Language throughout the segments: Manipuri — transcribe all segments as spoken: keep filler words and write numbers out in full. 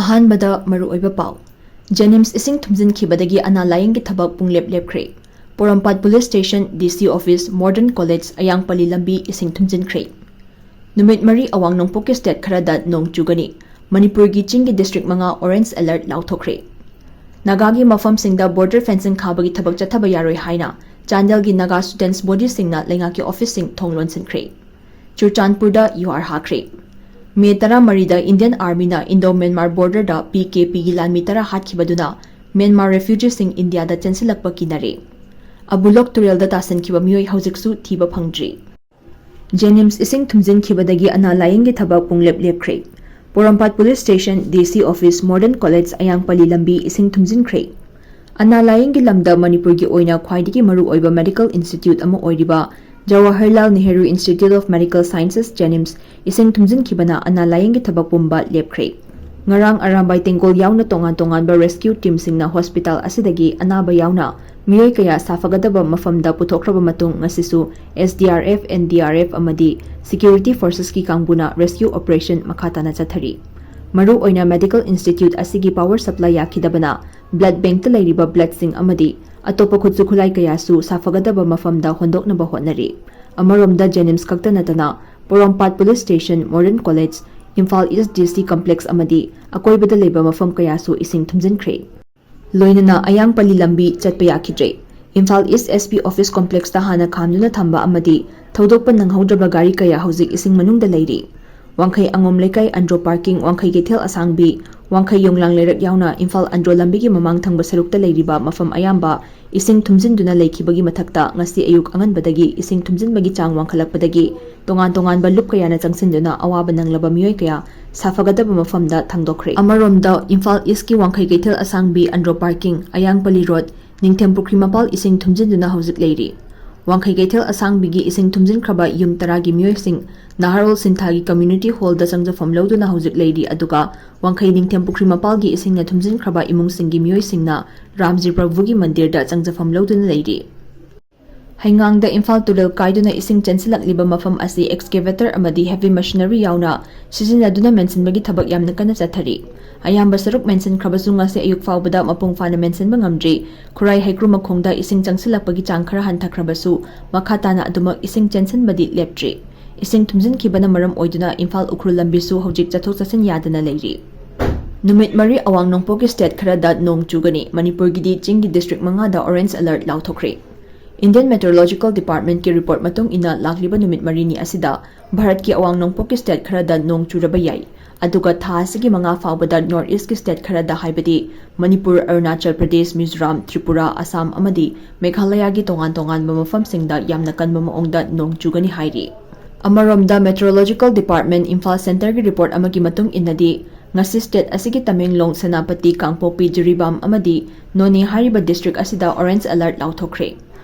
ꯑꯍꯥꯟꯕꯗ ꯃꯔꯨꯑꯣꯏꯕ ꯄꯥꯎ꯫ JNIMS ꯏꯁꯤꯡ ꯊꯨꯝꯖꯤꯟꯈꯤꯕꯗꯒꯤ ꯑꯅꯥ ꯂꯥꯌꯦꯡꯒꯤ ꯊꯕꯛ ꯄꯨꯡꯂꯦꯞ ꯂꯦꯞꯈ꯭ꯔꯦ꯫ Porompat police station, DC office, Modern College, ꯑꯌꯥꯡꯄꯜꯂꯤ ꯂꯝꯕꯤ ꯏꯁꯤꯡ ꯊꯨꯝꯖꯤꯟꯈ꯭ꯔꯦ꯫ ꯅꯨꯃꯤꯠ ꯃꯔꯤ ꯑꯋꯥꯡ ꯅꯣꯡꯄꯣꯛꯀꯤ state ꯈꯔꯗ ꯅꯣꯡ ꯆꯨꯒꯅꯤ꯫ ꯃꯅꯤꯄꯨꯔꯒꯤ ꯆꯤꯡꯒꯤ district ꯃꯉꯥ orange alert ꯂꯥꯎꯊꯣꯛꯈ꯭ꯔꯦ꯫ ꯅꯥꯒꯥꯒꯤ ꯃꯐꯝꯁꯤꯡꯗ border fencing ꯈꯥꯕꯒꯤ ꯊꯕꯛ ꯆꯠꯊꯕ ꯌꯥꯔꯣꯏ ꯍꯥꯏꯅ ꯆꯥꯟꯗꯦꯜꯒꯤ ꯅꯥꯒꯥ students bodyꯁꯤꯡꯅ ꯂꯩꯉꯥꯛꯀꯤ officeꯁꯤꯡ ꯊꯣꯡ ꯂꯣꯟꯁꯤꯟꯈ꯭ꯔꯦ꯫ ꯆꯨꯔꯆꯥꯟꯄꯨꯔꯗ ꯌꯨꯍꯥꯔ ꯍꯥꯈ꯭ꯔꯦ꯫ ꯃꯦ ꯇꯔꯥꯃꯔꯤꯗ Indian Armyꯅ Indo Myanmar borderꯗ PKPꯒꯤ ꯂꯥꯟꯃꯤ ꯇꯔꯥ ꯍꯥꯠꯈꯤꯕꯗꯨꯅ Myanmar refugeeꯁꯤꯡ ꯏꯟꯗꯤꯌꯥꯗ ꯆꯦꯟꯁꯤꯜꯂꯛꯄ ꯀꯤꯅꯔꯦ꯫ ꯑꯕꯨꯂꯣꯛ ꯇꯨꯔꯦꯜꯗ ꯇꯥꯁꯤꯟꯈꯤꯕ ꯃꯤꯑꯣꯏ ꯍꯧꯖꯤꯛꯁꯨ ꯊꯤꯕ ꯐꯪꯗ꯭ꯔꯤ꯫ JNIMS ꯏꯁꯤꯡ ꯊꯨꯝꯖꯤꯟꯈꯤꯕꯗꯒꯤ ꯑꯅꯥ ꯂꯥꯌꯦꯡꯒꯤ ꯊꯕꯛ ꯄꯨꯡꯂꯦꯞ ꯂꯦꯞꯈ꯭ꯔꯦ꯫ Porompat police station, DC office, Modern College, ꯑꯌꯥꯡꯄꯜꯂꯤ ꯂꯝꯕꯤ ꯏꯁꯤꯡ ꯊꯨꯝꯖꯤꯟꯈ꯭ꯔꯦ꯫ ꯑꯅꯥ ꯂꯥꯌꯦꯡꯒꯤ ꯂꯝꯗ ꯃꯅꯤꯄꯨꯔꯒꯤ ꯑꯣꯏꯅ ꯈ꯭ꯋꯥꯏꯗꯒꯤ ꯃꯔꯨꯑꯣꯏꯕ medical institute ꯑꯃ ꯑꯣꯏꯔꯤꯕ Jawaharlal Nehru Institute of Medical Sciences, JNIMS, ꯏꯁꯤꯡ ꯊꯨꯝꯖꯤꯟꯈꯤꯕꯅ ꯑꯅꯥ ꯂꯥꯌꯦꯡꯒꯤ ꯊꯕꯛ ꯄꯨꯝꯕ ꯂꯦꯞꯈ꯭ꯔꯦ꯫ ꯉꯔꯥꯡ ꯑꯔꯥꯝꯕꯥꯏ ꯇꯦꯡꯒꯣꯜ ꯌꯥꯎꯅ ꯇꯣꯉꯥꯟ ꯇꯣꯉꯥꯟꯕ rescue teamꯁꯤꯡꯅ hospital ꯑꯁꯤꯗꯒꯤ ꯑꯅꯥꯕ ꯌꯥꯎꯅ ꯃꯤꯑꯣꯏ ꯀꯌꯥ ꯁꯥꯐꯒꯗꯕ ꯃꯐꯝꯗ ꯄꯨꯊꯣꯛꯈ꯭ꯔꯕ ꯃꯇꯨꯡ, ꯉꯁꯤꯁꯨ SDRF, NDRF ꯑꯃꯗꯤ security forcesꯀꯤ ꯀꯥꯡꯕꯨꯅ rescue operation ꯃꯈꯥ ꯇꯥꯅ ꯆꯠꯊꯔꯤ꯫ ꯃꯔꯨ ꯑꯣꯏꯅ medical institute ꯑꯁꯤꯒꯤ power supply ꯌꯥꯈꯤꯗꯕꯅ blood bankꯇ ꯂꯩꯔꯤꯕ bloodꯁꯤꯡ ꯑꯃꯗꯤ ꯑꯇꯣꯞꯄ ꯈꯨꯠꯁꯨ ꯈꯨꯠꯂꯥꯏ ꯀꯌꯥꯁꯨ ꯁꯥꯐꯒꯗꯕ ꯃꯐꯝꯗ ꯍꯣꯟꯗꯣꯛꯅꯕ ꯍꯣꯠꯅꯔꯤ꯫ ꯑꯃꯔꯣꯝꯗ JNIMS ꯈꯛꯇ ꯅꯠꯇꯅ Porompat police station, Modern College, Imphal East DC complex ꯑꯃꯗꯤ ꯑꯀꯣꯏꯕꯗ ꯂꯩꯕ ꯃꯐꯝ ꯀꯌꯥꯁꯨ ꯏꯁꯤꯡ ꯊꯨꯝꯖꯤꯟꯈ꯭ꯔꯦ꯫ ꯂꯣꯏꯅꯅ ꯑꯌꯥꯡꯄꯜꯂꯤ ꯂꯝꯕꯤ ꯆꯠꯄ ꯌꯥꯈꯤꯗ꯭ꯔꯦ꯫ ꯏꯝꯐꯥꯜ ꯏꯁ SP office complexꯇ ꯍꯥꯟꯅ ꯈꯥꯝꯗꯨꯅ ꯊꯝꯕ ꯑꯃꯗꯤ ꯊꯧꯗꯣꯛꯄ ꯅꯪꯍꯧꯗ꯭ꯔꯕ ꯒꯥꯔꯤ ꯀꯌꯥ ꯍꯧꯖꯤꯛ ꯏꯁꯤꯡ ꯃꯅꯨꯡꯗ ꯂꯩꯔꯤ꯫ ꯋꯥꯡꯈꯩ ꯑꯉꯣꯝ ꯂꯩꯀꯥꯏ ꯑꯟꯗ꯭ꯔꯣ parking, ꯋꯥꯡꯈꯩ ꯀꯩꯊꯦꯜ ꯑꯁꯥꯡꯕꯤ, ꯋꯥꯡꯈꯩ ꯌꯣꯡꯂꯥꯡ ꯂꯩꯔꯛ ꯌꯥꯎꯅ ꯏꯝꯐꯥꯜ ꯑꯟꯗ꯭ꯔꯣ ꯂꯝꯕꯤꯒꯤ ꯃꯃꯥꯡ ꯊꯪꯕ ꯁꯔꯨꯛꯇ ꯂꯩꯔꯤꯕ ꯃꯐꯝ ꯑꯌꯥꯝꯕ ꯏꯁꯤꯡ ꯊꯨꯝꯖꯤꯟꯗꯨꯅ ꯂꯩꯈꯤꯕꯒꯤ ꯃꯊꯛꯇ ꯉꯁꯤ ꯑꯌꯨꯛ ꯑꯉꯟꯕꯗꯒꯤ ꯏꯁꯤꯡ ꯊꯨꯝꯖꯤꯟꯕꯒꯤ ꯆꯥꯡ ꯋꯥꯡꯈꯠꯂꯛꯄꯗꯒꯤ ꯇꯣꯉꯥꯟ ꯇꯣꯉꯥꯟꯕ ꯂꯨꯞ ꯀꯌꯥꯅ ꯆꯪꯁꯤꯟꯗꯨꯅ ꯑꯋꯥꯕ ꯅꯪꯂꯕ ꯃꯤꯑꯣꯏ ꯀꯌꯥ ꯁꯥꯐꯒꯗꯕ ꯃꯐꯝꯗ ꯊꯥꯡꯗꯣꯛꯈ꯭ꯔꯦ꯫ ꯑꯃꯔꯣꯝꯗ ꯏꯝꯐꯥꯜ ꯏꯁꯀꯤ ꯋꯥꯡꯈꯩ ꯀꯩꯊꯦꯜ ꯑꯁꯥꯡꯕꯤ, ꯑꯟꯗ꯭ꯔꯣ parking, ꯑꯌꯥꯡꯄꯜꯂꯤ ꯔꯣꯗ, ꯅꯤꯡꯊꯦꯝ ꯄꯨꯈ꯭ꯔꯤ ꯃꯄꯥꯜ ꯏꯁꯤꯡ ꯊꯨꯝꯖꯤꯟꯗꯨꯅ ꯍꯧꯖꯤꯛ ꯂꯩꯔꯤ꯫ ꯋꯥꯡꯈꯩ ꯀꯩꯊꯦꯜ ꯑꯁꯥꯡꯕꯤꯒꯤ ꯏꯁꯤꯡ ꯊꯨꯝꯖꯤꯟꯈ꯭ꯔꯕ ꯌꯨꯝ ꯇꯔꯥꯒꯤ ꯃꯤꯑꯣꯏꯁꯤꯡ ꯅꯍꯥꯔꯣꯜ ꯁꯤꯟꯊꯥꯒꯤ community hallꯗ ꯆꯪꯖꯐꯝ ꯂꯧꯗꯨꯅ ꯍꯧꯖꯤꯛ ꯂꯩꯔꯤ, ꯑꯗꯨꯒ ꯋꯥꯡꯈꯩ ꯅꯤꯡꯊꯦꯝ ꯄꯨꯈ꯭ꯔꯤ ꯃꯄꯥꯜꯒꯤ ꯏꯁꯤꯡꯅ ꯊꯨꯝꯖꯤꯟꯈ꯭ꯔꯕ ꯏꯃꯨꯡꯁꯤꯡꯒꯤ ꯃꯤꯑꯣꯏꯁꯤꯡꯅ ꯔꯥꯝꯖꯤ ꯄ꯭ꯔꯚꯨꯒꯤ ꯃꯟꯗꯤꯔꯗ ꯆꯪꯖꯐꯝ ꯂꯧꯗꯨꯅ ꯂꯩꯔꯤ꯫ ꯍꯩꯉꯥꯡꯗ ꯏꯝꯐꯥꯜ ꯇꯨꯔꯦꯜ ꯀꯥꯏꯗꯨꯅ ꯏꯁꯤꯡ ꯆꯦꯟꯁꯤꯜꯂꯛꯂꯤꯕ ꯃꯐꯝ ꯑꯁꯤ excavator ꯑꯃꯗꯤ heavy machinery ꯌꯥꯎꯅ ꯁꯤꯖꯤꯟꯅꯗꯨꯅ ꯃꯦꯟꯁꯤꯟꯕꯒꯤ ꯊꯕꯛ ꯌꯥꯝꯅ ꯀꯟꯅ ꯆꯠꯊꯔꯤ꯫ ꯑꯌꯥꯝꯕ ꯁꯔꯨꯛ ꯃꯦꯟꯁꯤꯟꯈ꯭ꯔꯕꯁꯨ ꯉꯁꯤ ꯑꯌꯨꯛ ꯐꯥꯎꯕꯗ ꯃꯄꯨꯡ ꯐꯥꯅ ꯃꯦꯟꯁꯤꯟꯕ ꯉꯝꯗ꯭ꯔꯤ꯫ ꯈꯨꯔꯥꯏ ꯍꯩꯀ꯭ꯔꯨ ꯃꯈꯣꯡꯗ ꯏꯁꯤꯡ ꯆꯪꯁꯤꯜꯂꯛꯄꯒꯤ ꯆꯥꯡ ꯈꯔ ꯍꯟꯊꯈ꯭ꯔꯕꯁꯨ ꯃꯈꯥ ꯇꯥꯅ ꯑꯗꯨꯃꯛ ꯏꯁꯤꯡ ꯆꯦꯟꯁꯤꯟꯕꯗꯤ ꯂꯦꯞꯇ꯭ꯔꯤ꯫ ꯏꯁꯤꯡ ꯊꯨꯝꯖꯤꯟꯈꯤꯕꯅ ꯃꯔꯝ ꯑꯣꯏꯗꯨꯅ ꯏꯝꯐꯥꯜ ꯎꯈ꯭ꯔꯨꯜ ꯂꯝꯕꯤꯁꯨ ꯍꯧꯖꯤꯛ ꯆꯠꯊꯣꯛ ꯆꯠꯁꯤꯟ ꯌꯥꯗꯅ ꯂꯩꯔꯤ꯫ ꯅꯨꯃꯤꯠ ꯃꯔꯤ ꯑꯋꯥꯡ ꯅꯣꯡꯄꯣꯛꯀꯤ state ꯈꯔꯗ ꯅꯣꯡ ꯆꯨꯒꯅꯤ꯫ ꯃꯅꯤꯄꯨꯔꯒꯤꯗꯤ ꯆꯤꯡꯒꯤ district ꯃꯉꯥꯗ orange alert ꯂꯥꯎꯊꯣꯛꯈ꯭ꯔꯦ꯫ Indian Meteorological Departmentꯀꯤ report ꯃꯇꯨꯡ ꯏꯟꯅ ꯂꯥꯛꯂꯤꯕ ꯅꯨꯃꯤꯠ ꯃꯔꯤꯅꯤ ꯑꯁꯤꯗ ꯚꯥꯔꯠꯀꯤ ꯑꯋꯥꯡ ꯅꯣꯡꯄꯣꯛꯀꯤ state ꯈꯔꯗ ꯅꯣꯡ ꯆꯨꯔꯕ ꯌꯥꯏ꯫ ꯑꯗꯨꯒ ꯊꯥ ꯑꯁꯤꯒꯤ ꯃꯉꯥ ꯐꯥꯎꯕꯗ North Eastꯀꯤ state ꯈꯔꯗ, ꯍꯥꯏꯕꯗꯤ ꯃꯅꯤꯄꯨꯔ, ꯑꯔꯨꯅꯥꯆꯜ ꯄ꯭ꯔꯗꯦꯁ, ꯃꯤꯖꯣꯔꯥꯝ, ꯇ꯭ꯔꯤꯄꯨꯔꯥ, ꯑꯁꯥꯝ ꯑꯃꯗꯤ ꯃꯦꯘꯥꯂꯌꯥꯒꯤ ꯇꯣꯉꯥꯟ ꯇꯣꯉꯥꯟꯕ ꯃꯐꯝꯁꯤꯡꯗ ꯌꯥꯝꯅ ꯀꯟꯕ ꯃꯑꯣꯡꯗ ꯅꯣꯡ ꯆꯨꯒꯅꯤ ꯍꯥꯏꯔꯤ꯫ ꯑꯃꯔꯣꯝꯗ, Meteorological Department ꯏꯝꯐꯥꯜ centreꯒꯤ report ꯑꯃꯒꯤ ꯃꯇꯨꯡ ꯏꯟꯅꯗꯤ, ꯉꯁꯤ state ꯑꯁꯤꯒꯤ ꯇꯃꯦꯡꯂꯣꯡ, ꯁꯦꯅꯥꯄꯇꯤ, ꯀꯥꯡꯄꯣꯛꯄꯤ, ꯖꯤꯔꯤꯕꯥꯝ ꯑꯃꯗꯤ ꯅꯣꯅꯦ ꯍꯥꯏꯔꯤꯕ district ꯑꯁꯤꯗ orange alert ꯂꯥꯎꯊꯣꯛꯈ꯭ꯔꯦ꯫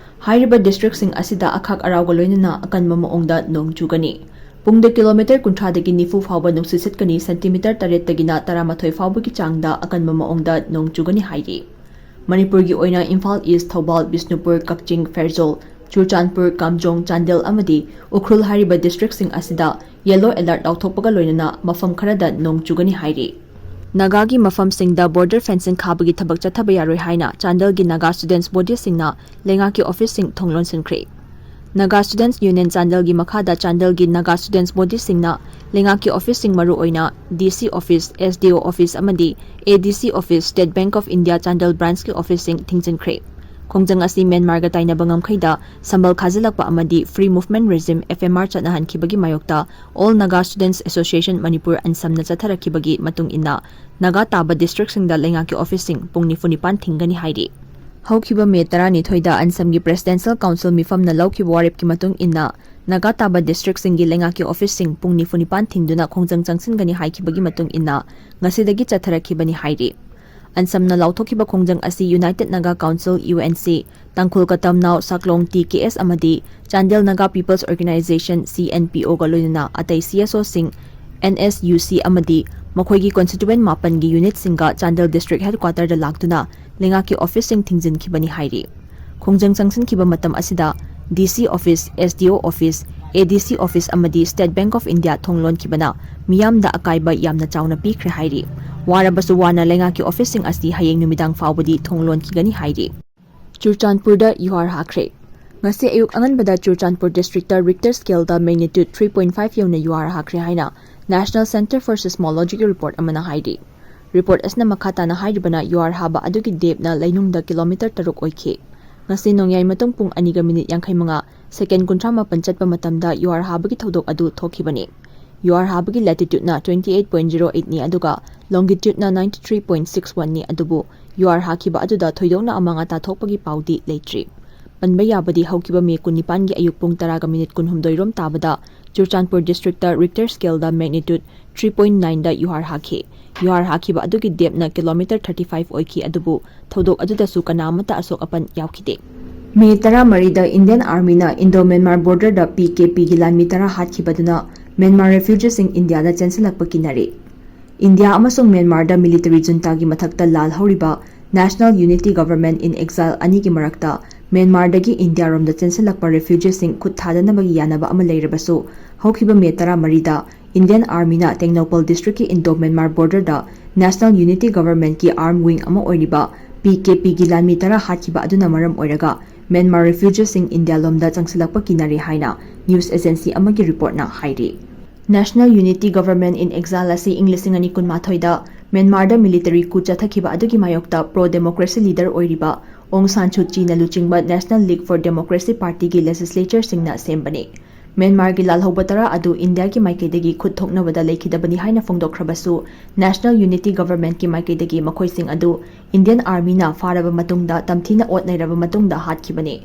ꯍꯥꯏꯔꯤꯕ districtꯁꯤꯡ ꯑꯁꯤꯗ ꯑꯈꯥꯛ ꯑꯔꯥꯎꯒ ꯂꯣꯏꯅꯅ ꯑꯀꯟꯕ ꯃꯑꯣꯡꯗ ꯅꯣꯡ ꯆꯨꯒꯅꯤ꯫ ꯄꯨꯡꯗ kilometre ꯀꯨꯟꯊ꯭ꯔꯥꯗꯒꯤ ꯅꯤꯐꯨ ꯐꯥꯎꯕ ꯅꯨꯡꯁꯤꯠ ꯁꯤꯠꯀꯅꯤ, centimetre ꯇꯔꯦꯠꯇꯒꯤꯅ ꯇꯔꯥꯃꯥꯊꯣꯏ ꯐꯥꯎꯕꯒꯤ ꯆꯥꯡꯗ ꯑꯀꯟꯕ ꯃꯑꯣꯡꯗ ꯅꯣꯡ ꯆꯨꯒꯅꯤ ꯍꯥꯏꯔꯤ꯫ ꯃꯅꯤꯄꯨꯔꯒꯤ ꯑꯣꯏꯅ ꯏꯝꯐꯥꯜ East, ꯊꯧꯕꯥꯜ, ꯕꯤꯁꯅꯨꯄꯨꯔ, ꯀꯛꯆꯤꯡ, ꯐꯦꯔꯖꯣꯜ, ꯆꯨꯔꯆꯥꯟꯄꯨꯔ, ꯀꯥꯝꯖꯣꯡ, ꯆꯥꯟꯗꯦꯜ ꯑꯃꯗꯤ ꯎꯈ꯭ꯔꯨꯜ ꯍꯥꯏꯔꯤꯕ districtꯁꯤꯡ ꯑꯁꯤꯗ yellow alert ꯂꯥꯎꯊꯣꯛꯄꯒ ꯂꯣꯏꯅꯅ ꯃꯐꯝ ꯈꯔꯗ ꯅꯣꯡ ꯆꯨꯒꯅꯤ ꯍꯥꯏꯔꯤ꯫ ꯅꯥꯒꯥꯒꯤ ꯃꯐꯝꯁꯤꯡꯗ border fencing ꯈꯥꯕꯒꯤ ꯊꯕꯛ ꯆꯠꯊꯕ ꯌꯥꯔꯣꯏ ꯍꯥꯏꯅ ꯆꯥꯟꯗꯦꯜꯒꯤ Naga Students Bodyꯁꯤꯡꯅ ꯂꯩꯉꯥꯛꯀꯤ officeꯁꯤꯡ ꯊꯣꯡ ꯂꯣꯟꯁꯤꯟꯈ꯭ꯔꯦ꯫ Naga Students Union ꯆꯥꯟꯗꯦꯜꯒꯤ ꯃꯈꯥꯗ ꯆꯥꯟꯗꯦꯜꯒꯤ Naga Students Bodyꯁꯤꯡꯅ ꯂꯩꯉꯥꯛꯀꯤ officeꯁꯤꯡ ꯃꯔꯨꯑꯣꯏꯅ DC office, SDO office ꯑꯃꯗꯤ ADC office, State Bank of India Chandel branchꯀꯤ officeꯁꯤꯡ ꯊꯤꯡꯖꯤꯟꯈ꯭ꯔꯦ꯫ ꯈꯣꯡꯖꯪ ꯑꯁꯤ ꯃ꯭ꯌꯥꯟꯃꯥꯔꯒ ꯇꯥꯏꯅꯕ ꯉꯝꯈꯩꯗ ꯁꯝꯕꯜ ꯈꯥꯖꯤꯜꯂꯛꯄ ꯑꯃꯗꯤ Free Movement Regime, FMR ꯆꯠꯅꯍꯟꯈꯤꯕꯒꯤ ꯃꯥꯌꯣꯛꯇ All Naga Students Association Manipur, ꯑꯟꯁꯝꯅ ꯆꯠꯊꯔꯛꯈꯤꯕꯒꯤ ꯃꯇꯨꯡ ꯏꯟꯅ ꯅꯥꯒꯥ ꯇꯥꯕ districtꯁꯤꯡꯗ ꯂꯩꯉꯥꯛꯀꯤ officeꯁꯤꯡ ꯄꯨꯡ ꯅꯤꯐꯨ ꯅꯤꯄꯥꯟ ꯊꯤꯡꯒꯅꯤ ꯍꯥꯏꯔꯤ꯫ ꯍꯧꯈꯤꯕ ꯃꯦ ꯇꯔꯥꯅꯤꯊꯣꯏꯗ ꯑꯟꯁꯝꯒꯤ Presidential Council ꯃꯤꯐꯝꯅ ꯂꯧꯈꯤꯕ ꯋꯥꯔꯦꯞꯀꯤ ꯃꯇꯨꯡ ꯏꯟꯅ ꯅꯥꯒꯥ ꯇꯥꯕ districtꯁꯤꯡꯒꯤ ꯂꯩꯉꯥꯛꯀꯤ officeꯁꯤꯡ ꯄꯨꯡ ꯅꯤꯐꯨ ꯅꯤꯄꯥꯟ ꯊꯤꯡꯗꯨꯅ ꯈꯣꯡꯖꯪ ꯆꯪꯁꯤꯟꯒꯅꯤ ꯍꯥꯏꯈꯤꯕꯒꯤ ꯃꯇꯨꯡ ꯏꯟꯅ ꯉꯁꯤꯗꯒꯤ ꯆꯠꯊꯔꯛꯈꯤꯕꯅꯤ ꯍꯥꯏꯔꯤ꯫ ꯑꯟꯁꯝꯅ ꯂꯥꯎꯊꯣꯛꯈꯤꯕ ꯈꯣꯡꯖꯪ ꯑꯁꯤ United Naga Council, UNC, ꯇꯥꯡꯈꯨꯜ ꯀꯇꯝꯅꯥꯎ ꯁꯥꯛꯂꯣꯡ, TKS ꯑꯃꯗꯤ Chandel Naga People's Organisation, CNPOꯒ ꯂꯣꯏꯅꯅ ꯑꯇꯩ CSOꯁꯤꯡ, NSUC ꯑꯃꯗꯤ ꯃꯈꯣꯏꯒꯤ constituent ꯃꯥꯄꯟꯒꯤ unitꯁꯤꯡꯒ ꯆꯥꯟꯗꯦꯜ district headquarterꯗ ꯂꯥꯛꯇꯨꯅ ꯂꯩꯉꯥꯛꯀꯤ officeꯁꯤꯡ ꯊꯤꯡꯖꯤꯟꯈꯤꯕꯅꯤ ꯍꯥꯏꯔꯤ꯫ ꯈꯣꯡꯖꯪ ꯆꯪꯁꯤꯟꯈꯤꯕ ꯃꯇꯝ ꯑꯁꯤꯗ ꯗꯤ ꯁꯤ ꯑꯣꯐꯤꯁ, ꯑꯦꯁ ꯗꯤ ꯑꯣ ꯑꯣꯐꯤꯁ, ꯑꯦ ꯗꯤ ꯁꯤ ꯑꯣꯐꯤꯁ ꯑꯃꯗꯤ ꯁ꯭ꯇꯦꯠ ꯕꯦꯡꯛ ꯑꯣꯐ ꯏꯟꯗꯤꯌꯥ ꯊꯣꯡ ꯂꯣꯟꯈꯤꯕꯅ ꯃꯤꯌꯥꯝꯗ ꯑꯀꯥꯏꯕ ꯌꯥꯝꯅ ꯆꯥꯎꯅ ꯄꯤꯈ꯭ꯔꯦ ꯍꯥꯏꯔꯤ꯫ ꯋꯥꯔꯕꯁꯨ ꯋꯥꯅ ꯂꯩꯉꯥꯛꯀꯤ ꯑꯣꯐꯤꯁꯁꯤꯡ ꯑꯁꯤ ꯍꯌꯦꯡ ꯅꯨꯃꯤꯗꯥꯡ ꯐꯥꯎꯕꯗꯤ ꯊꯣꯡ ꯂꯣꯟꯈꯤꯒꯅꯤ ꯍꯥꯏꯔꯤ꯫ ꯆꯨꯔꯆꯥꯟꯄꯨꯔꯗ ꯌꯨꯍꯥꯔ ꯍꯥꯈ꯭ꯔꯦ꯫ ꯉꯁꯤ ꯑꯌꯨꯛ ꯑꯉꯟꯕꯗ ꯆꯨꯔꯆꯥꯟꯄꯨꯔ ꯗꯤꯁꯇ꯭ꯔꯤꯛꯇ ꯔꯤꯛꯇꯔ ꯁ꯭ꯀꯦꯜꯗ ꯃꯦꯒꯅꯤꯇ꯭ꯌꯨꯗ three point five ꯌꯧꯅ ꯌꯨꯍꯥꯔ ꯍꯥꯈ꯭ꯔꯦ ꯍꯥꯏꯅ National Centre for Seismologyꯒꯤ ꯔꯤꯄꯣꯔꯠ ꯑꯃꯅ ꯍꯥꯏꯔꯤ꯫ ꯔꯤꯄꯣꯔꯠ ꯑꯁꯤꯅ ꯃꯈꯥ ꯇꯥꯅ ꯍꯥꯏꯔꯤꯕꯅ, ꯌꯨꯍꯥꯔ ꯍꯥꯕ ꯑꯗꯨꯒꯤ ꯗꯦꯞꯅ ꯂꯩꯅꯨꯡꯗ ꯀꯤꯂꯣꯃꯤꯇꯔ ꯇꯔꯨꯛ ꯑꯣꯏꯈꯤ꯫ ꯉꯁꯤ ꯅꯣꯡꯌꯥꯏ ꯃꯇꯨꯡ ꯄꯨꯡ ꯑꯅꯤꯒ ꯃꯤꯅꯤꯠ ꯌꯥꯡꯈꯩ ꯃꯉꯥ, ꯁꯦꯀꯦꯟ ꯀꯨꯟꯊ꯭ꯔꯥ ꯃꯥꯄꯟ ꯆꯠꯄ ꯃꯇꯝꯗ ꯌꯨꯍꯥꯔ ꯍꯥꯕꯒꯤ ꯊꯧꯗꯣꯛ ꯑꯗꯨ ꯊꯣꯛꯈꯤꯕꯅꯤ꯫ ꯌꯨꯍꯥꯔ ꯍꯥꯕꯒꯤ latitudeꯅ twenty eight point zero eightꯅꯤ, ꯑꯗꯨꯒ longitudeꯅ ninety three point six oneꯅꯤ, ꯑꯗꯨꯕꯨ ꯌꯨꯍꯥꯔ ꯍꯥꯈꯤꯕ ꯑꯗꯨꯗ ꯊꯣꯏꯗꯣꯛꯅ ꯑꯃꯥꯡ ꯑꯇꯥ ꯊꯣꯛꯄꯒꯤ ꯄꯥꯎꯗꯤ ꯂꯩꯇ꯭ꯔꯤ꯫ ꯄꯟꯕ ꯌꯥꯕꯗꯤ, ꯍꯧꯈꯤꯕ ꯃꯦ ꯀꯨꯟꯅꯤꯄꯥꯟꯒꯤ ꯑꯌꯨꯛ ꯄꯨꯡ ꯇꯔꯥꯒ ꯃꯤꯅꯤꯠ ꯀꯨꯟꯍꯨꯝꯗꯣꯏ ꯔꯣꯝ ꯇꯥꯕꯗ ꯆꯨꯔꯆꯥꯟꯄꯨꯔ ꯗꯤꯁꯇ꯭ꯔꯤꯛꯇ ꯔꯤꯛꯇꯔ ꯁ꯭ꯀꯦꯜꯗ ꯃꯦꯒꯅꯤꯇ꯭ꯌꯨꯗ three point nineꯗ ꯌꯨꯍꯥꯔ ꯍꯥꯈꯤ꯫ ꯌꯨꯍꯥꯔ ꯍꯥꯈꯤꯕ ꯑꯗꯨꯒꯤ ꯗꯦꯞꯅ ꯀꯤꯂꯣꯃꯤꯇꯔ thirty five ꯑꯣꯏꯈꯤ, ꯑꯗꯨꯕꯨ ꯊꯧꯗꯣꯛ ꯑꯗꯨꯗꯁꯨ ꯀꯅꯥ ꯑꯃꯠꯇ ꯑꯁꯣꯛ ꯑꯄꯟ ꯌꯥꯎꯈꯤꯗꯦ꯫ ꯃꯦ ꯇꯔꯥꯃꯔꯤꯗ Indian Armyꯅ Indo-Myanmar borderꯗ P K Pꯒꯤ ꯂꯥꯟꯃꯤ ꯇꯔꯥ ꯍꯥꯠꯈꯤꯕꯗꯨꯅ Myanmar refugeeꯁꯤꯡ ꯏꯟꯗꯤꯌꯥꯗ ꯆꯦꯟꯁꯤꯜꯂꯛꯄ ꯀꯤꯅꯔꯦ꯫ ꯏꯟꯗꯤꯌꯥ ꯑꯃꯁꯨꯡ ꯃ꯭ꯌꯥꯟꯃꯥꯔꯗ military juntaꯒꯤ ꯃꯊꯛꯇ ꯂꯥꯜ ꯍꯧꯔꯤꯕ National Unity Government in Exile ꯑꯅꯤꯒꯤ ꯃꯔꯛꯇ ꯃ꯭ꯌꯥꯟꯃꯥꯔꯗꯒꯤ ꯏꯟꯗꯤꯌꯥꯔꯣꯝꯗ ꯆꯦꯟꯁꯤꯜꯂꯛꯄ refugeeꯁꯤꯡ ꯈꯨꯠ ꯊꯥꯗꯅꯕꯒꯤ ꯌꯥꯅꯕ ꯑꯃ ꯂꯩꯔꯕꯁꯨ, ꯍꯧꯈꯤꯕ ꯃꯦ ꯇꯔꯥꯃꯔꯤꯗ Indian Armyꯅ Tengnoupal districtꯀꯤ Indo-Myanmar borderꯗ National Unity Governmentꯀꯤ arm wing ꯑꯃ ꯑꯣꯏꯔꯤꯕ P K Pꯒꯤ ꯂꯥꯟꯃꯤ ꯇꯔꯥ ꯍꯥꯠꯈꯤꯕ ꯑꯗꯨꯅ ꯃꯔꯝ ꯑꯣꯏꯔꯒ ꯃ꯭ꯌꯥꯟꯃꯥꯔ refugeeꯁꯤꯡ ꯏꯟꯗꯤꯌꯥꯂꯣꯝꯗ ꯆꯪꯁꯤꯜꯂꯛꯄ ꯀꯤꯅꯔꯦ ꯍꯥꯏꯅ news agency ꯑꯃꯒꯤ reportꯅ ꯍꯥꯏꯔꯤ꯫ National Unity Government in Exile ꯑꯁꯤ ꯏꯪ ꯂꯤꯁꯤꯡ ꯑꯅꯤ ꯀꯨꯟꯃꯥꯊꯣꯏꯗ ꯃ꯭ꯌꯥꯟꯃꯥꯔꯗ military coup ꯆꯠꯊꯈꯤꯕ ꯑꯗꯨꯒꯤ ꯃꯥꯌꯣꯛꯇ pro-democracy leader ꯑꯣꯏꯔꯤꯕ ꯑꯣꯡ ꯁꯥꯟ ꯁꯨ ꯆꯤꯅ ꯂꯨꯆꯤꯡꯕ National League for Democracy Partyꯒꯤ legislatureꯁꯤꯡꯅ ꯁꯦꯝꯕꯅꯤ꯫ ꯃ꯭ꯌꯥꯟꯃꯥꯔꯒꯤ ꯂꯥꯜꯍꯧꯕ ꯇꯔꯥ ꯑꯗꯨ ꯏꯟꯗꯤꯌꯥꯒꯤ ꯃꯥꯏꯀꯩꯗꯒꯤ ꯈꯨꯠ ꯊꯣꯛꯅꯕꯗ ꯂꯩꯈꯤꯗꯕꯅꯤ ꯍꯥꯏꯅ ꯐꯣꯡꯗꯣꯛꯈ꯭ꯔꯕꯁꯨ, National Unity Governmentꯀꯤ ꯃꯥꯏꯀꯩꯗꯒꯤ ꯃꯈꯣꯏꯁꯤꯡ ꯑꯗꯨ Indian Armyꯅ ꯐꯥꯔꯕ ꯃꯇꯨꯡꯗ ꯇꯝꯊꯤꯅ ꯑꯣꯠ ꯅꯩꯔꯕ ꯃꯇꯨꯡꯗ ꯍꯥꯠꯈꯤꯕꯅꯤ꯫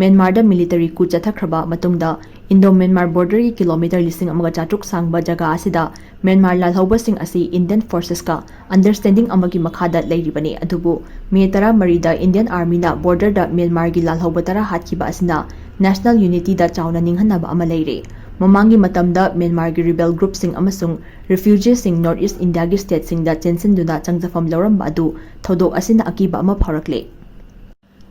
ꯃ꯭ꯌꯥꯟꯃꯥꯔꯗ military coup ꯆꯠꯊꯈ꯭ꯔꯕ ꯃꯇꯨꯡꯗ Indo-Myanmar borderꯒꯤ ꯀꯤꯂꯣꯃꯤꯇꯔ ꯂꯤꯁꯤꯡ ꯑꯃꯒ ꯆꯥꯇ꯭ꯔꯨꯛ ꯁꯥꯡꯕ ꯖꯒꯥ ꯑꯁꯤꯗ ꯃ꯭ꯌꯥꯟꯃꯥꯔ ꯂꯥꯜꯍꯧꯕꯁꯤꯡ ꯑꯁꯤ Indian forcesꯀ understanding ꯑꯃꯒꯤ ꯃꯈꯥꯗ ꯂꯩꯔꯤꯕꯅꯤ꯫ ꯑꯗꯨꯕꯨ ꯃꯦ ꯇꯔꯥꯃꯔꯤꯗ Indian Armyꯅ borderꯗ ꯃ꯭ꯌꯥꯟꯃꯥꯔꯒꯤ ꯂꯥꯜꯍꯧꯕ ꯇꯔꯥ ꯍꯥꯠꯈꯤꯕ ꯑꯁꯤꯅ National Unityꯗ ꯆꯥꯎꯅ ꯅꯤꯡꯍꯟꯅꯕ ꯑꯃ ꯂꯩꯔꯦ꯫ ꯃꯃꯥꯡꯒꯤ ꯃꯇꯝꯗ ꯃ꯭ꯌꯥꯟꯃꯥꯔꯒꯤ rebel groupꯁꯤꯡ ꯑꯃꯁꯨꯡ refugeeꯁꯤꯡ North East Indiaꯒꯤ stateꯁꯤꯡꯗ ꯆꯦꯟꯁꯤꯟꯗꯨꯅ ꯆꯪꯖꯐꯝ ꯂꯧꯔꯝꯕ ꯑꯗꯨ ꯊꯧꯗꯣꯛ ꯑꯁꯤꯅ ꯑꯀꯤꯕ ꯑꯃ ꯐꯥꯎꯔꯛꯂꯦ꯫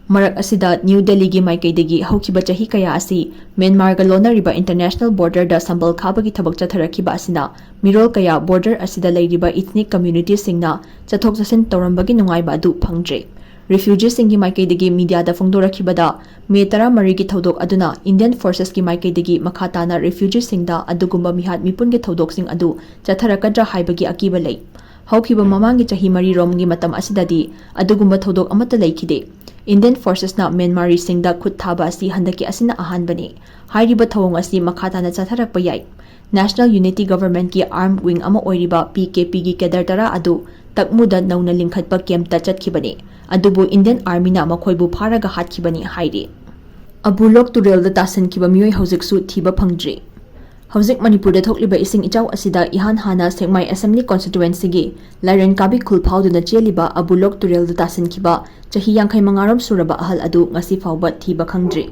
ꯃꯔꯛ ꯑꯁꯤꯗ, ꯅ꯭ꯌꯨ ꯗꯦꯜꯂꯤꯒꯤ ꯃꯥꯏꯀꯩꯗꯒꯤ ꯍꯧꯈꯤꯕ ꯆꯍꯤ ꯀꯌꯥ ꯑꯁꯤ ꯃ꯭ꯌꯥꯟꯃꯥꯔꯒ ꯂꯣꯟꯅꯔꯤꯕ international borderꯗ ꯁꯝꯕꯜ ꯈꯥꯕꯒꯤ ꯊꯕꯛ ꯆꯠꯊꯔꯛꯈꯤꯕ ꯑꯁꯤꯅ ꯃꯤꯔꯣꯜ ꯀꯌꯥ border ꯑꯁꯤꯗ ꯂꯩꯔꯤꯕ ethnic communityꯁꯤꯡꯅ ꯆꯠꯊꯣꯛ ꯆꯠꯁꯤꯟ ꯇꯧꯔꯝꯕꯒꯤ ꯅꯨꯡꯉꯥꯏꯕ ꯑꯗꯨ ꯐꯪꯗ꯭ꯔꯦ꯫ Refugeeꯁꯤꯡꯒꯤ ꯃꯥꯏꯀꯩꯗꯒꯤ mediaꯗ ꯐꯣꯡꯗꯣꯔꯛꯈꯤꯕꯗ, ꯃꯦ ꯇꯔꯥꯃꯔꯤꯒꯤ ꯊꯧꯗꯣꯛ ꯑꯗꯨꯅ Indian forcesꯀꯤ ꯃꯥꯏꯀꯩꯗꯒꯤ ꯃꯈꯥ ꯇꯥꯅ refugeeꯁꯤꯡꯗ ꯑꯗꯨꯒꯨꯝꯕ ꯃꯤꯍꯥꯠ ꯃꯤꯄꯨꯟꯒꯤ ꯊꯧꯗꯣꯛꯁꯤꯡ ꯑꯗꯨ ꯆꯠꯊꯔꯛꯀꯗ꯭ꯔꯥ ꯍꯥꯏꯕꯒꯤ ꯑꯀꯤꯕ ꯂꯩ꯫ ꯍꯧꯈꯤꯕ ꯃꯃꯥꯡꯒꯤ ꯆꯍꯤ ꯃꯔꯤꯔꯣꯝꯒꯤ ꯃꯇꯝ ꯑꯁꯤꯗꯗꯤ ꯑꯗꯨꯒꯨꯝꯕ ꯊꯧꯗꯣꯛ ꯑꯃꯠꯇ ꯂꯩꯈꯤꯗꯦ꯫ Indian forcesꯅ ꯃ꯭ꯌꯥꯟꯃꯥꯔꯤꯁꯤꯡꯗ ꯈꯨꯠ ꯊꯥꯕ ꯑꯁꯤ ꯍꯟꯗꯛꯀꯤ ꯑꯁꯤꯅ ꯑꯍꯥꯟꯕꯅꯤ꯫ ꯍꯥꯏꯔꯤꯕ ꯊꯧꯑꯣꯡ ꯑꯁꯤ ꯃꯈꯥ ꯇꯥꯅ ꯆꯠꯊꯔꯛꯄ ꯌꯥꯏ꯫ National Unity Governmentꯀꯤ armed wing ꯑꯃ ꯑꯣꯏꯔꯤꯕ PKPꯒꯤ cadre ꯇꯔꯥ ꯑꯗꯨ ꯇꯛꯃꯨꯗ ꯅꯧꯅ ꯂꯤꯡꯈꯠꯄ campꯇ ꯆꯠꯈꯤꯕꯅꯤ, ꯑꯗꯨꯕꯨ Indian Armyꯅ ꯃꯈꯣꯏꯕꯨ ꯐꯥꯔꯒ ꯍꯥꯠꯈꯤꯕꯅꯤ ꯍꯥꯏꯔꯤ꯫ ꯑꯕꯨꯂꯣꯛ ꯇꯨꯔꯦꯜꯗ ꯇꯥꯁꯤꯟꯈꯤꯕ ꯃꯤꯑꯣꯏ ꯍꯧꯖꯤꯛꯁꯨ ꯊꯤꯕ ꯐꯪꯗ꯭ꯔꯤ꯫ ꯍꯧꯖꯤꯛ ꯃꯅꯤꯄꯨꯔꯗ ꯊꯣꯛꯂꯤꯕ ꯏꯁꯤꯡ ꯏꯆꯥꯎ ꯑꯁꯤꯗ ꯏꯍꯥꯟ ꯍꯥꯟꯅ ꯁꯦꯛꯃꯥꯏ Assembly Constituencyꯒꯤ ꯂꯥꯏꯔꯦꯟ ꯀꯥꯕꯤ ꯈꯨꯜꯐꯥꯎꯗꯨꯅ ꯆꯦꯜꯂꯤꯕ ꯑꯕꯨꯂꯣꯛ ꯇꯨꯔꯦꯜꯗ ꯇꯥꯁꯤꯟꯈꯤꯕ ꯆꯍꯤ ꯌꯥꯡꯈꯩ ꯃꯉꯥꯔꯣꯝ ꯁꯨꯔꯕ ꯑꯍꯜ ꯑꯗꯨ ꯉꯁꯤ ꯐꯥꯎꯕ ꯊꯤꯕ ꯈꯪꯗ꯭ꯔꯤ꯫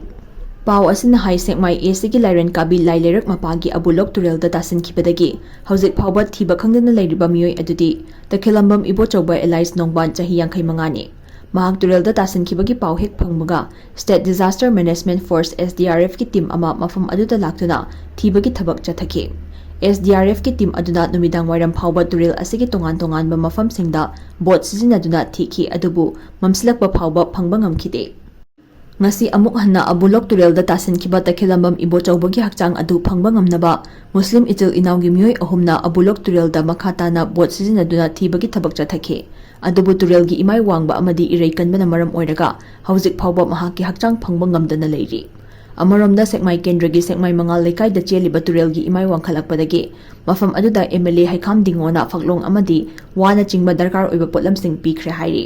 ꯄꯥꯎ ꯑꯁꯤꯅ ꯍꯥꯏ, ꯁꯦꯛꯃꯥꯏ ACꯒꯤ ꯂꯥꯏꯔꯦꯟ ꯀꯥꯕꯤ ꯂꯥꯏ ꯂꯩꯔꯛ ꯃꯄꯥꯒꯤ ꯑꯕꯨꯂꯣꯛ ꯇꯨꯔꯦꯜꯗ ꯇꯥꯁꯤꯟꯈꯤꯕꯗꯒꯤ ꯍꯧꯖꯤꯛ ꯐꯥꯎꯕ ꯊꯤꯕ ꯈꯪꯗꯅ ꯂꯩꯔꯤꯕ ꯃꯤꯑꯣꯏ ꯑꯗꯨꯗꯤ ꯇꯈꯦꯂꯝꯕꯝ ꯏꯕꯣꯆꯧꯕ alias ꯅꯣꯡꯕꯥꯟ, ꯆꯍꯤ ꯌꯥꯡꯈꯩ ꯃꯉꯥꯅꯤ꯫ ꯃꯍꯥꯛ ꯇꯨꯔꯦꯜꯗ ꯇꯥꯁꯤꯟꯈꯤꯕꯒꯤ ꯄꯥꯎ ꯍꯦꯛ ꯐꯪꯕꯒ State Disaster Management Force, SDRFꯀꯤ team ꯑꯃ ꯃꯐꯝ ꯑꯗꯨꯗ ꯂꯥꯛꯇꯨꯅ ꯊꯤꯕꯒꯤ ꯊꯕꯛ ꯆꯠꯊꯈꯤ꯫ SDRFꯀꯤ team ꯑꯗꯨꯅ ꯅꯨꯃꯤꯗꯥꯡ ꯋꯥꯏꯔꯝ ꯐꯥꯎꯕ ꯇꯨꯔꯦꯜ ꯑꯁꯤꯒꯤ ꯇꯣꯉꯥꯟ ꯇꯣꯉꯥꯟꯕ ꯃꯐꯝꯁꯤꯡꯗ boat ꯁꯤꯖꯤꯟꯅꯗꯨꯅ ꯊꯤꯈꯤ, ꯑꯗꯨꯕꯨ ꯃꯝꯁꯤꯜꯂꯛꯄ ꯐꯥꯎꯕ ꯐꯪꯕ ꯉꯝꯈꯤꯗꯦ꯫ ꯉꯁꯤ ꯑꯃꯨꯛ ꯍꯟꯅ ꯑꯕꯨꯂꯣꯛ ꯇꯨꯔꯦꯜꯗ ꯇꯥꯁꯤꯟꯈꯤꯕ ꯇꯈꯦꯂꯝꯕꯝ ꯏꯕꯣꯆꯧꯕꯒꯤ ꯍꯛꯆꯥꯡ ꯑꯗꯨ ꯐꯪꯕ ꯉꯝꯅꯕ ꯃꯨꯁꯂꯤꯝ ꯏꯆꯤꯜ ꯏꯅꯥꯎꯒꯤ ꯃꯤꯑꯣꯏ ꯑꯍꯨꯝꯅ ꯑꯕꯨꯂꯣꯛ ꯇꯨꯔꯦꯜꯗ ꯃꯈꯥ ꯇꯥꯅ boat ꯁꯤꯖꯤꯟꯅꯗꯨꯅ ꯊꯤꯕꯒꯤ ꯊꯕꯛ ꯆꯠꯊꯈꯤ꯫ ꯑꯗꯨꯕꯨ ꯇꯨꯔꯦꯜꯒꯤ ꯏꯃꯥꯏ ꯋꯥꯡꯕ ꯑꯃꯗꯤ ꯏꯔꯩ ꯀꯟꯕꯅ ꯃꯔꯝ ꯑꯣꯏꯔꯒ ꯍꯧꯖꯤꯛ ꯐꯥꯎꯕ ꯃꯍꯥꯛꯀꯤ ꯍꯛꯆꯥꯡ ꯐꯪꯕ ꯉꯝꯗꯅ ꯂꯩꯔꯤ꯫ ꯑꯃꯔꯣꯝꯗ ꯁꯦꯛꯃꯥꯏ ꯀꯦꯟꯗ꯭ꯔꯒꯤ ꯁꯦꯛꯃꯥꯏ ꯃꯉꯥꯜ ꯂꯩꯀꯥꯏꯗ ꯆꯦꯜꯂꯤꯕ ꯇꯨꯔꯦꯜꯒꯤ ꯏꯃꯥꯏ ꯋꯥꯡꯈꯠꯂꯛꯄꯗꯒꯤ ꯃꯐꯝ ꯑꯗꯨꯗ MLA ꯍꯩꯈꯥꯝ ꯗꯤꯡꯉꯣꯅ ꯐꯛꯂꯣꯡ ꯑꯃꯗꯤ ꯋꯥꯅꯆꯤꯡꯕ ꯗꯔꯀꯥꯔ ꯑꯣꯏꯕ ꯄꯣꯠꯂꯝꯁꯤꯡ ꯄꯤꯈ꯭ꯔꯦ ꯍꯥꯏꯔꯤ꯫